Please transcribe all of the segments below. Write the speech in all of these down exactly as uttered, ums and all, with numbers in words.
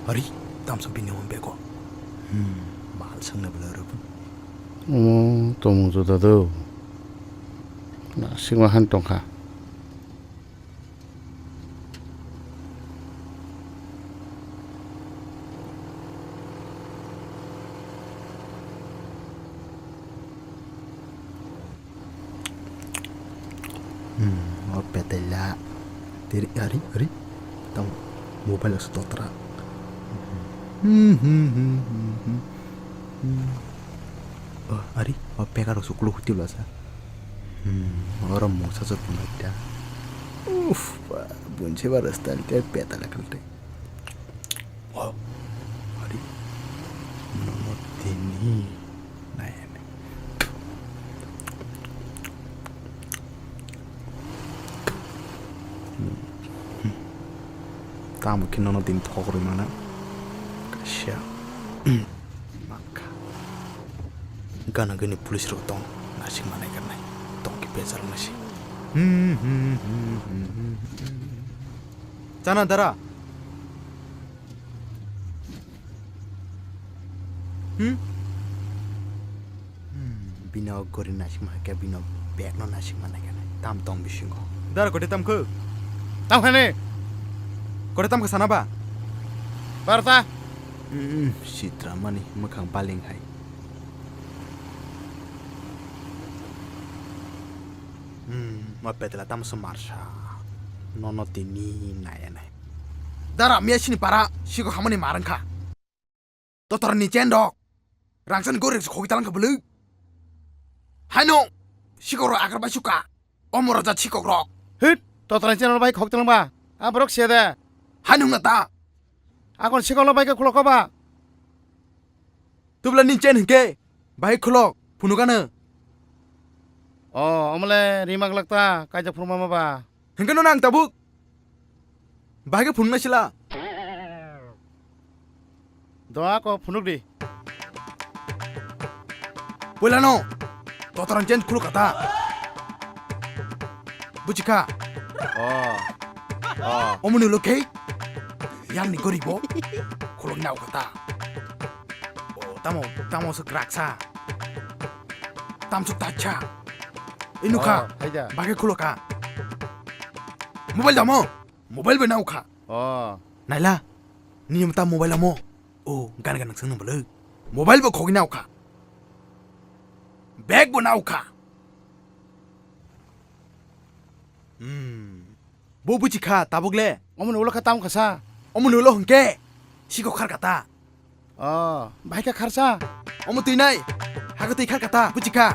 Ari, tamsa bini hwn bego. Hmm, mal sangna bela rubun. Omo tomung juda do. Na singma han tongkha. Hmm, o petela. Tiri, ari, ari. Tamo mobile o totra. Hmm, hmm, hmm, hmm, hmm. Hmm. Oh, ari, o pekar o sukulu huti lasa. Hmm, oro mungsa sor punai da. Uff, bunse ba rasta te petala kalte. Oh, hari. Nono tini. Nai, nai. Hmm. Tamo khe nono tini thok rwi mana. Kaisa. Mankha. Gana gini police rok tong. Nasik manai gannai. Tong ki bezar nasi. Hmm, hmm, hmm, hmm, hmm, hmm. Chana dara. Hmm? Hmm, bino gori nasik ma khe bino bag no nasik ma nai khe tam tong bisingo. Dara kote tam khe? Tam khani. Kote tam khe sana ba? Barta. Hmm, sitra mani mwkhang baling hai. Hmm, ma petla tam so marsa. Nono tini nai nai. Dara miya sini para, siko hamani marang kha. Dotor ni chen rok. Rangsan gorek se khogi talang kha bwlwi. Haino, sikok rok agar bai suka. Omo raja sikok rok. Hit, dotor ni chen rok bai khok talang ba. A borok se de. Haino na ta. Akon sikok lo bai khe khulok kha ba. Tubla ni chen hingke, bai khulok, phunukano. O, omole rimak lakta, kaijak phunukma ma ba. Hingke no nang tabuk. Bahai khe phunuknai sila. Doa ko phunuk di. Poilano, dotoran chen khuluk kata. Buchikha. Oh. Oh. Omoni ulo khe. Yang ni goribo. Khuluk nau kata. Oh, tamo, tamo se kraksa. Tamsuk tacha. Inukha. Oh, haida. Bahai khe khuluk ka. Mobile damo. Mobile bai naukha. Oh. Naila. Nini mata mobile amo. Oh, gan gan nang sangno bolo. Mobile bo khogwi naukha. Bag bo naukha. Hmm. Bo buchikha tabuk le. Omoni ulo kha tam khasa. Omoni ulo hwnkhe. Siko kharkata. Oh, bahai kha kharsa. Omo twi nai. Haga twi kharkata, buchikha.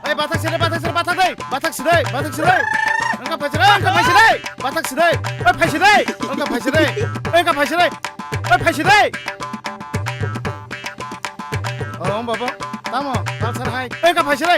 Ei, bathak sire, bathak sire, bathak dei, bathak sire, bathak sire. Engka phai sire, engka phai sire. Bathak sire. Ei, phai sire. Engka phai sire. Engka phai sire. Ei, phai sire. Oh, baba. Tamo, tal sar hai. Engka phai sire.